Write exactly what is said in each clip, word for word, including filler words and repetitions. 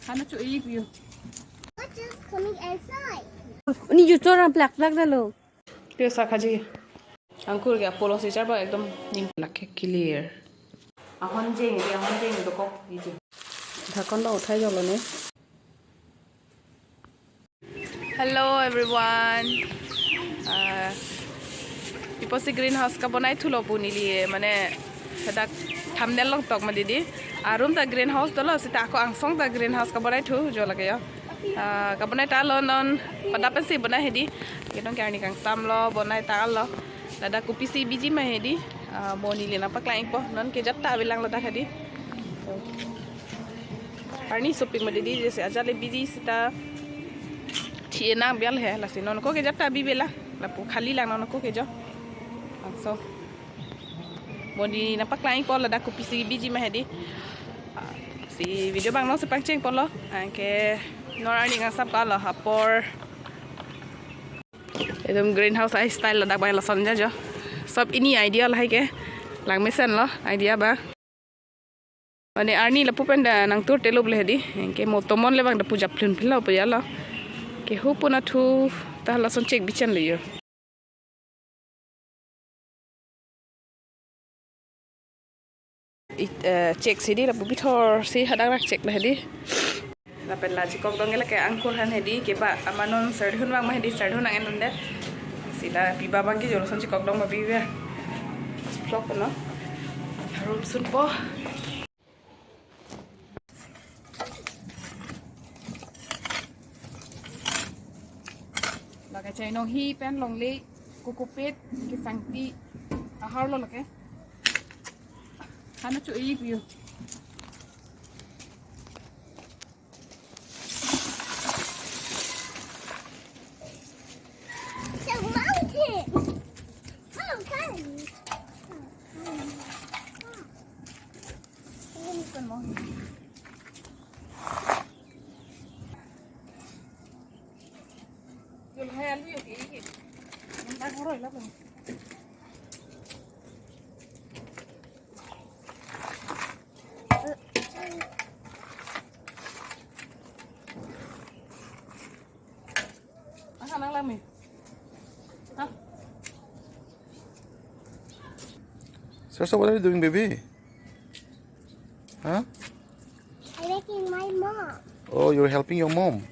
Ano chu ik view. Just coming inside. Uni jutor ang plak plak dalo. Pia sa khaji. Angkur ke apolong si charba ekdom ning lake clear. Ahon jeng, ahon jeng dokok iji. Dhakon ba uthai jolo ne. Hello everyone. Ah, iposi greenhouse kabonai thulo pu neli, mane, hadak thumbnail along tok ma didi. Arum ta greenhouse dolo, seta ako angsong ta greenhouse kabonai thu jo lake jo. Ah, kabonai ta lo non, pada pensi bonai hedi. Kedong ke arni kangsam lo, bonai ta lo. Ladak kopisi biji ma hedi. Ah, mo neli nangpaklang ikpo, non kejat ta avelang ladak hedi. Arni sopik ma didi, jese ajat le biji seta thi-e nang bial he, lasi non ko kejat ta bibe lang, lapu khali lang non ko ke jo. Laso. Mo neli nangpaklang ikpo ladak kopisi biji ma hedi. Ah, si video abang non si pangcheng ponlo, anke non arni kangsam ka lo, apor. Ekdom greenhouse ai style ladak abang lason ja jo. Sob ini idea lahai ke. Langmesen lo idea abang. Mane arni lapu pen ta nangtur telop le hedi. Anke mo tomon le abang ta pu japlun philo pu ya lo. Ke hu pu nathu ta lason chek bichan le jo. It, eh, chek si di lapu bithor si hadak rak chek le hedi. Lapen la chikok dong ke lake angkur han hedi, ke ba ama non sardhun vang ma hedi, sardhun nang en undet. Sila piba abang ke jolo son chikok dong ba piba. Chikok no. Harum sunpo. Lake chainong hi pen longle kokopet kesangti ahar lo lake. Ano chu ik view. It's a mountain. Oh, sorry. Aha, nang lami. Hah? Sarsa, what are you doing, baby? Huh? I'm making my mom. Oh, you're helping your mom.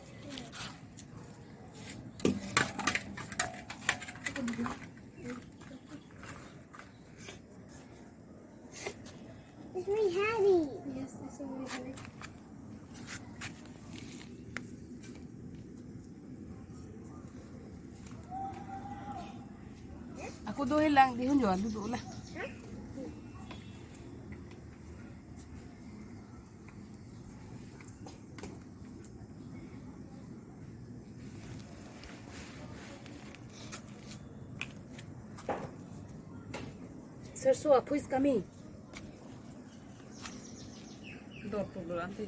It's really heavy. Yes, it's really heavy. Ako do hilang di hun jo alu do la. Sarso, Aphu is coming. Dor tu dor anti.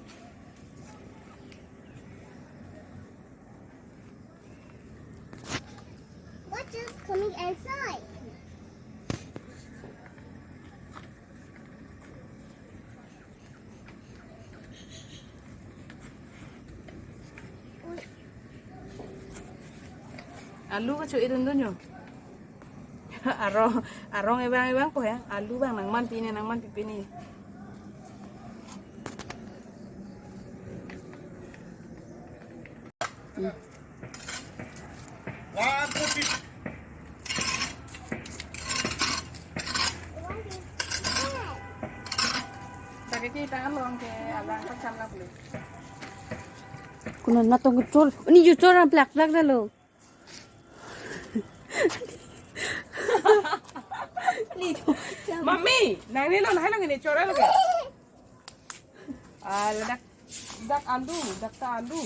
What is coming inside? Alu kacho-e dun dun jo. Arong, arong ebang ebang po ya. Alu abang nangman pine, nangman pipine. Hmm. Lake kita along ke abang pacham lang pule. Kuno natong jutor. Ini jutor ang plak plak dalo. Mami, nang ni lo, lahai lo ini chora lo ke. Ah, ladak, dak alu, dak ta alu.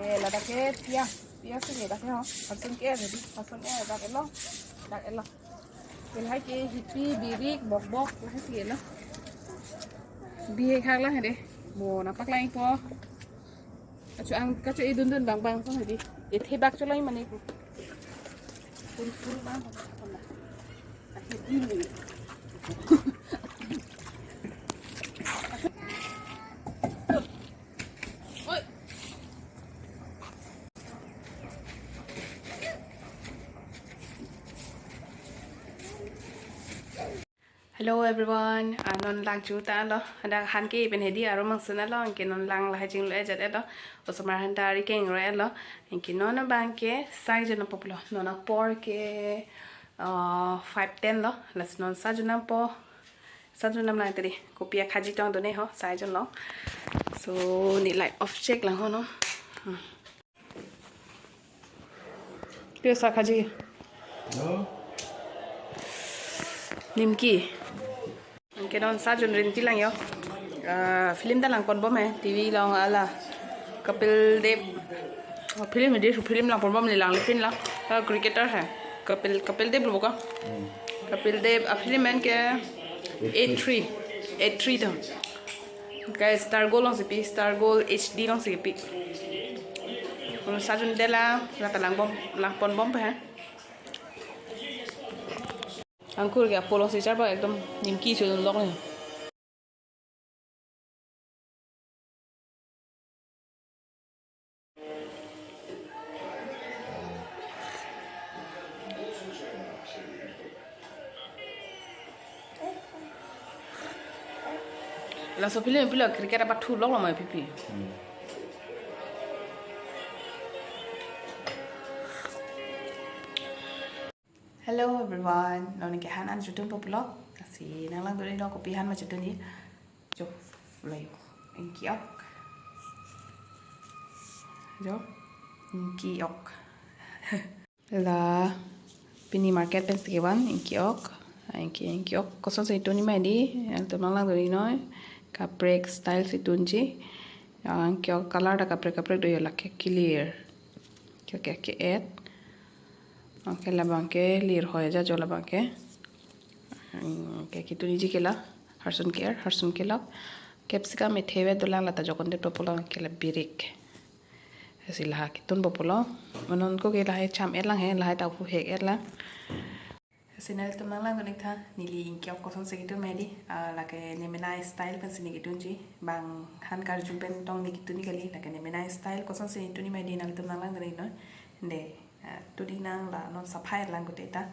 Eh, ladak ke pias, pias ke dak ke ho. Langsung ke jadi, langsung eh dak elo, dak elo. Ke lahai ke hipi, birik, bok bok, lahai si elo. Bihek hak lah deh. Mo nangpaklang ikpo. Kacho ang, kacho-e dun dun bang bang song hedi. Ethe bak cholai mane ko. Pun pun bang. Akhir dulu. Hello everyone, ah, non lang chu ta lo, ada han ke pen hedi aro mangsun lo, anke non lang lahai chinglo ejat lo, osomar han ta ari keng ro lo, anke non abang ke sai jon apoplo, non apor ke, ah, five ten lo, lasi non sai jon apo, sai jon lang tadi, kopi akhaji tong done ho, sai jon lo. So, ne light off chek lang ho no. Hmm. Pio sa khaji. No. Nimki. Anke non sai jon rinti lang yo. Ah, film ta lang pon bom eh. T V along hala. Kapil Dev. Oh, film di film lang pon bom le lang le pin lang. Ah, cricketer hai. Kapil, Kapil Dev lo ko. Hmm. Kapil Dev, ah, film en ke eight three. Eight three to. Guys, Star Gold alongsi pi, Star Gold H D alongsi pi. Kono sai jon dela, lata lang bom, lang pon bom pe hai. Angkur ke apolong si charba ekdom nimki chulong lok ni. Laso film pilo cricket apa thu lok lama pipi. Hmm. Hello everyone, non ke han an jutun po pulo. Lasi nang lang duri no kopi han ma jutun ni. Jo, layo. Ingki ok. Jo, ingki ok. La pini market pen si kevan ingki ok. Ingki, ingki ok. Kosonsi tun ni ma di, nangtum nang lang duri no. Kaprek style si tunji. Ingki ok color ta kaprek kaprek do yo lake clear. Ke, ke, ke et. Anke labang ke lir hoi aja jo labang ke. Hmm, ke kitun iji ke la. Harsun ke er, harsun ke lok. Capsicum ethe ve dolang lata jokon det po pulo ke la birik. Lasi la kitun po pulo. Manon ko ke lahai cham et lang he, lahai ta hu hek et lang. Lasi nelitum nang lang dun ik tha, neli ingki ok kosonsi kitun ma di, ah, lake nemenai style pensi ne kitunji, bang han karju pen tong ne kitun ni kali, lake nemenai style kosonsi ne tun ni ma di nelitum nang lang dun ik noi, de, ah, tun ik nang la non sapha lang gute ta.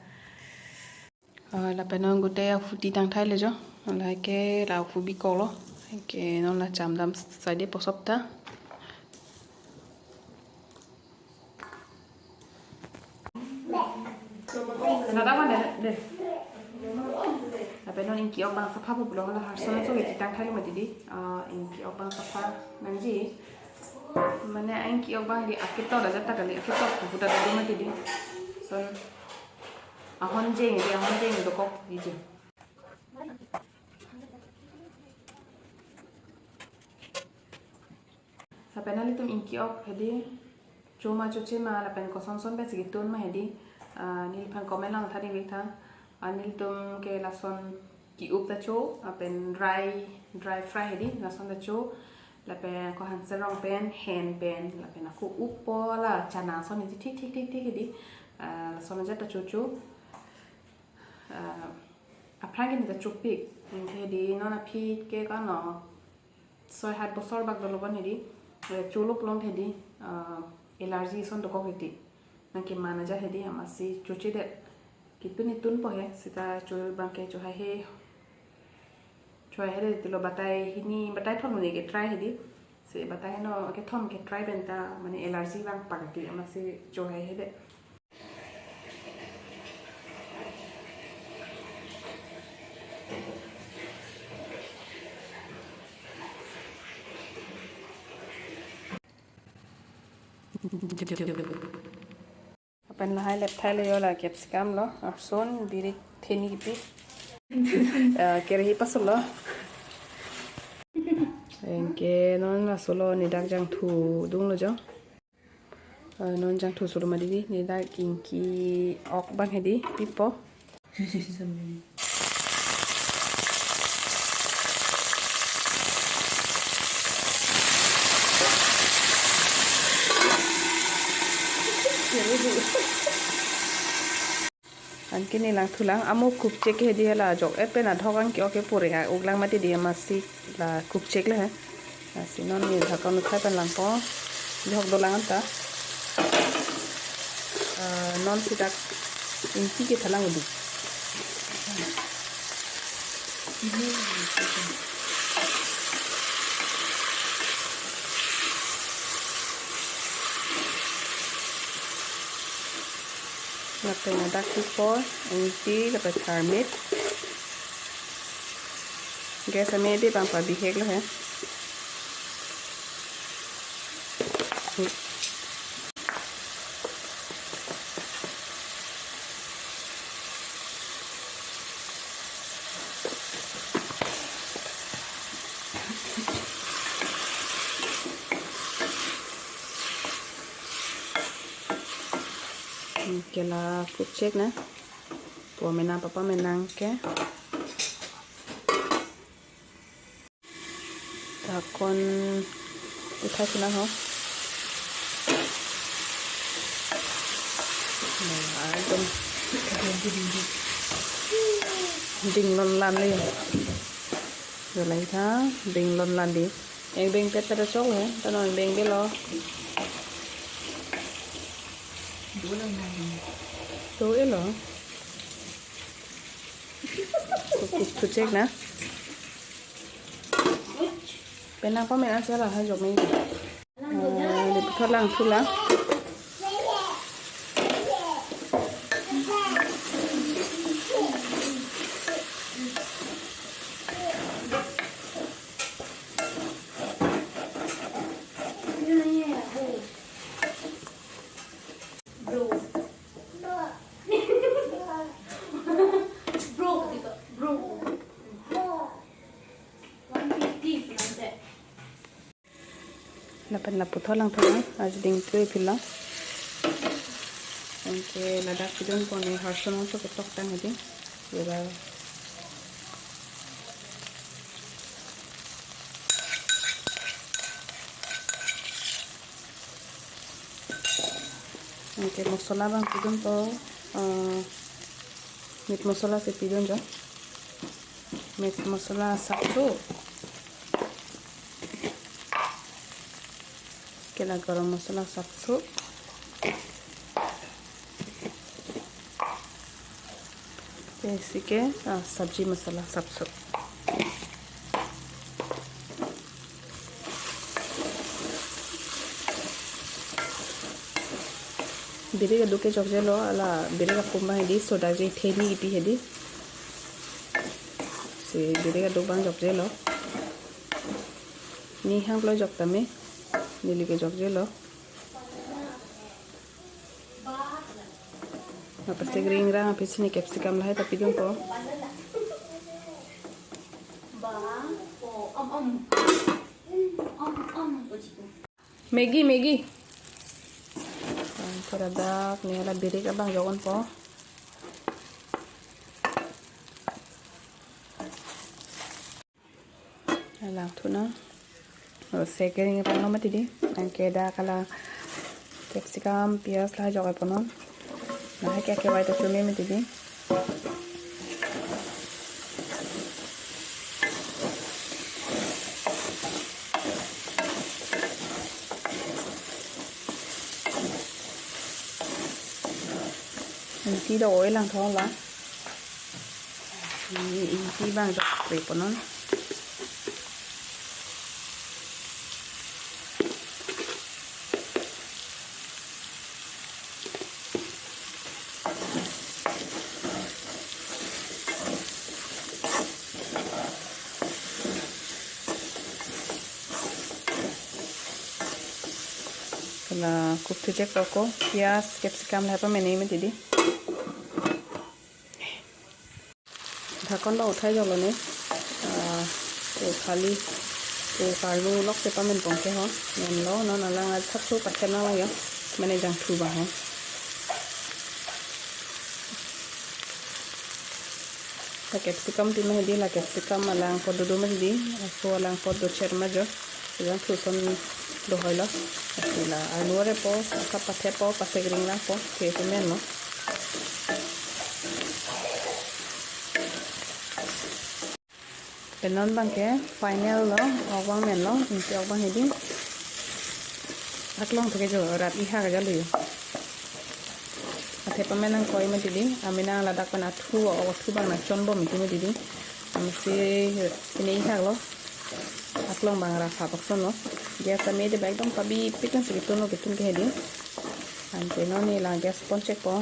Ah, lapen non gute ahuti tang thai le jo, lake la ahu bikok lo, ke non la cham dam sai de posop ta. Nada mana de. Lapen non ingki ok bang sapha po pulo la harson so ke tang thai mati di. Ah, ingki ok bang sapha nangji. Mane ingki ok bang di aketo da jata kali aketo puta da mati di. Son ahon jeng di ahon jeng dokok di je. Lapen nelitum ingki ok hedi choma choche ma lapen koson son pensi kitun ma hedi, ah, neliphan comment lang tha ding ik tha. Ah, nelitum ke lason ki-up ta cho, lapen dry, dry fry hedi lason ta cho. Lapen ko hanserong pen, hen pen, lapen ako up po la chana son hedi thik thik thik thik hedi, ah, lason ajat ta cho cho. Ah, aphrang ke ne ta chopik, hedi non aphi ke kano. Soi hat bosor bak dolo bon hedi, eh, cholo pulote hedi, ah, allergy son dokok hedi. Nang keman aja hedi, amatsi choche det. Kitun ni tun po he, seta cho bang ke cho hai he. Cho hai he de tilo batai hini, batai thom ne ke try hedi. Se batai no kethom ke try pen ta, mane allergy vang pak hedi, amatsi cho hai he de. Lapen lahai lep thai lo yo la capsicum lo, arson, birik, theni kipi. Eh, kerehi paso lo. Anke non laso lo ne dak jangthu dunglo jo. Eh, non jangthu solo ma di di, ne dak ingki ok bang hedi pipo. Anke ne langthu lang, amo kupchek hedi hala jok et pen adhok angki ok ke pore ha, uglang mati di amatsi la kupchek le ha. Lasi non ne dhakon uthai pen langpo, jok dolang anta. Ah, non si dak ingki ke thalang udi. Lapen ladak kikoi, ingti, lapen tharmit. Gas amedi abang pabihek lo he. Ke la kupchek na. Po menang papa menang ke. Dhakon uthai thunang ho. Nah, ekdom ding lon lan le. Dolai tha, ding lon lan di. Eng beng pet pet chok he, ta non beng belo. To elo. Kupchek na. Penang pa menang sela ha jok ni. Eh, di puthot lang thu la. Bro. Bro, ketika, bro. One fifty, nanti. Lapen la puthot lang thu lang, aji ding tui phila. Anke ladak pidun pon ne harson ongso ketok tang hedi. Yora. Anke mosola abang pidun po, eh, meat mosola si pidun jo. Meat mosola sapso. Ke la garam masala sapso. Ke si ke, ah, sabji masala sapso. Birik aduk ke jokjelo, ala birik akum abang hedi, soda je theni kipi hedi. Si birik aduk abang jokjelo. Ni hang plo jok tame, neli ke jokjelo. Apa segring rang, apa sini capsicum lahai tapi dong ko. Ba, o, om, om. Om, om, o, jiku. Maggi, Maggi. Ang karadak, ni ala birik abang jokon po. Lang thu na. O, segring rang lo mati di. Anke dak ala capsicum, pias lahai jok eponon. Lahai ke akewai ta chumi mati di. Ingti do oil lang thong la. Ini ingti abang jok pre ponon. Kena kup thujek roko, pias, capsicum lahai pamene mati di. Dhakon abang uthai joklo ne. Ah, o thali, o karlu lok se pamen pong ke ho. Menlo, non alang ajat sapso pathen nang lang yo. Mane jangthu abang ho. La capsicum pima hedi, la capsicum alang apot dodo mati di. Aso alang apot dochet ma jo. Jangthu ason do hoilo. Lasi la arlu arepo, asap pathepo, pasegring langpo, ke itu menlo. Pen non abang ke final lo, ok abang menlo, ingti ok abang hedi. Aklong thu ke jo, rat iha ke jo lo yo. Athe pamen nangkoi mati di, amena ladak pen athu, ok athu abang nangchonbom mati di. Masi ini ihak lo. Aklong bang ra pha bak son lo. Gas ame de bag dong pabi pik nang si kitun lo, kitun ke hedi. Ante non ne la gas pon chek po.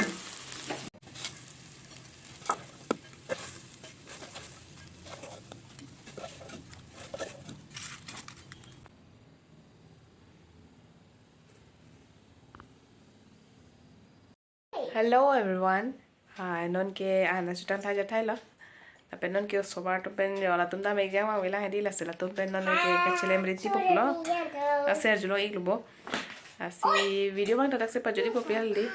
Hello everyone. Hi, non ke ana chutan thai ja thai lo. Lapen non ke osomar atum pen jo latum dam exam vang vela hedi, lasi latum pen non ke kachelem rinti pok lo. Lasi arjulo ik lo bo. Lasi video bang tadak si pajodi pok pial di.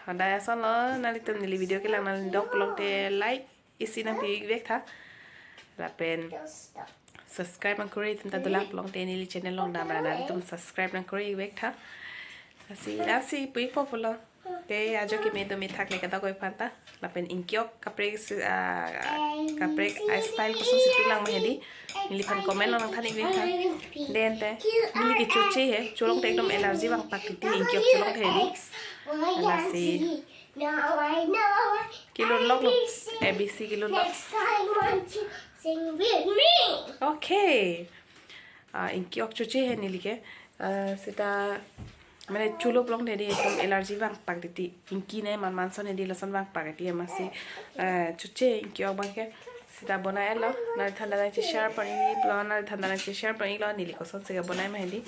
Honda ason lo, nanglitum neli video kelang nangdok pulote like isi nangpi ik vek tha. Lapen subscribe nangkori atum ta dolang pulote neli channel along dam ra nanglitum subscribe nangkori ik vek tha. Lasi, lasi pu ik po pulo. Te ajo keme do me thak le kadokave aphan ta. Lapen ingkiok kaprek si, ah, kaprek a style koson si tulang ma hedi. Neliphan comment along nangthan ik vek tha. Den te neli ke choche he, cholongte ekdom allergy vang pak titi, ingkiok cholongte hedi. Lasi Now I know. Kilun lok lo. A B C. A B C kilun lok. Next time, won't you sing with me? Okay. Ah, ingkiok choche he neli ke. Ah, seta mane cholongte hedi, ekdom allergy vang pak titi. Ingki ne man man son hedi, lason vang pak titi, amatsi, ah, choche ingkiok abang ke. Seta bonai lo. Nangli than ta nangcheshare pon ik lo, nangli than ta nangcheshare pon ik lo, neli koson si kebonai ma hedi.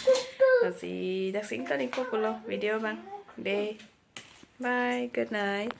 Lasi dak si ingthan ik po pulo video bang. De. Bye. Good night.